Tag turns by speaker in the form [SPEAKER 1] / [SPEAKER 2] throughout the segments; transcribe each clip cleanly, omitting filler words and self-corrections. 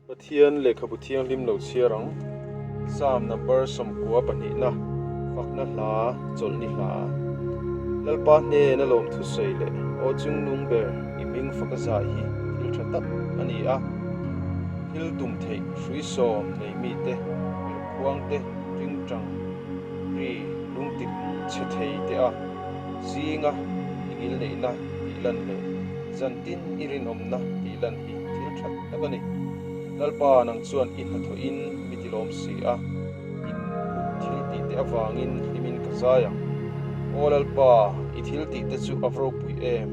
[SPEAKER 1] Pathian lehkhabu thianghlim lo chhiar ang. Psalm number 90 pahnihna, Fakna hla, Chawlhni hla. Lalpa hnena lawmthu sawi leh aw chungnung ber i hming faka zai hi thil tha tak a ni a. Thil tum theih hrui sawm nei mite, perkhuang te, tingtang ri lungtik chhe thei te a zinga i ngilneihna tih lan leh zan tin i rinawmna tih lan hi thil tha tak a ni. Lalpa nang chuan i hnathawhin mi tilawm si a, i kut thil tih te avangin hlimin ka zai ang. Aw Lalpa, i thil tih te chu a ropui em?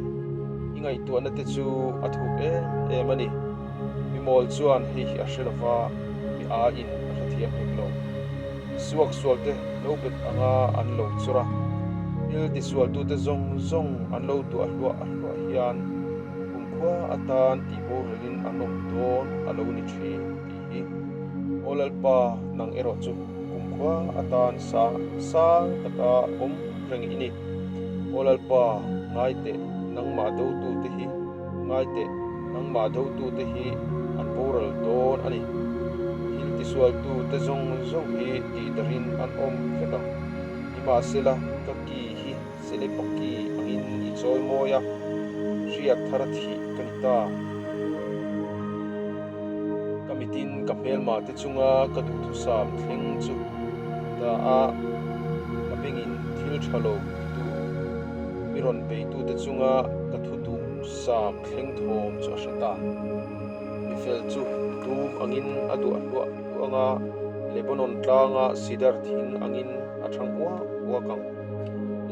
[SPEAKER 1] I ngaihtuahna te chu a thuk em em a ni. Mi mawl chuan hei hi a hre lo va, mi aiin a hrethiam hek lo. Mi suaksualte lo bet anga an lo chawr a, thil tisualtute zawng zawng an lo duah hluah hluah hian kumkhua atan tih boralin an awm dawn a lo ni thin tih hi. Aw Lalpa, nang erawh chu kumkhua atan sa sang taka awm reng i ni. Aw Lalpa, ngai teh, nangmah dotute hi ngai teh, nangmah dotute hi an boral dawn a ni. Thil tisualtute zawng zawng hi tihdarhin an awm vek ang. Nimahsela, ka ki hi Selepa ki angin i chawi mawi a, hriak thar a thih ka ni ta. Ka mitin ka hmelma te chunga ka duhthusam thleng chu ta a, ka bengin thil tha lo titu mi rawn beitute chunga ka thu duh sam thleng thawm chu a hre ta. Mifel chu dum angin a duah hluah hluah anga Lebanon tlanga sidar thing angin a thang uak uak ang.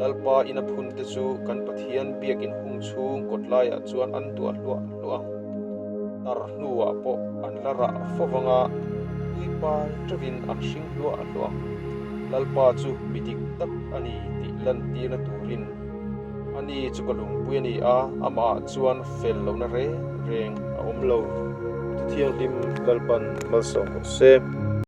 [SPEAKER 1] Lalpa ina phun te chu kan Pathian biakin hung chhung kawt laiah chuan an duah hluah hluah ang. Tar hnuah pawh an la rah fo vanga tui pai teuhin an hring hluah hluah ang. Lalpa chu mi dik tak a ni tih lantirna turin ani chu ka lungpui a ni a, amahah chuan fel lohna reng reng a awm lo. Thuthianghlim Lalpan malsawm rawh se.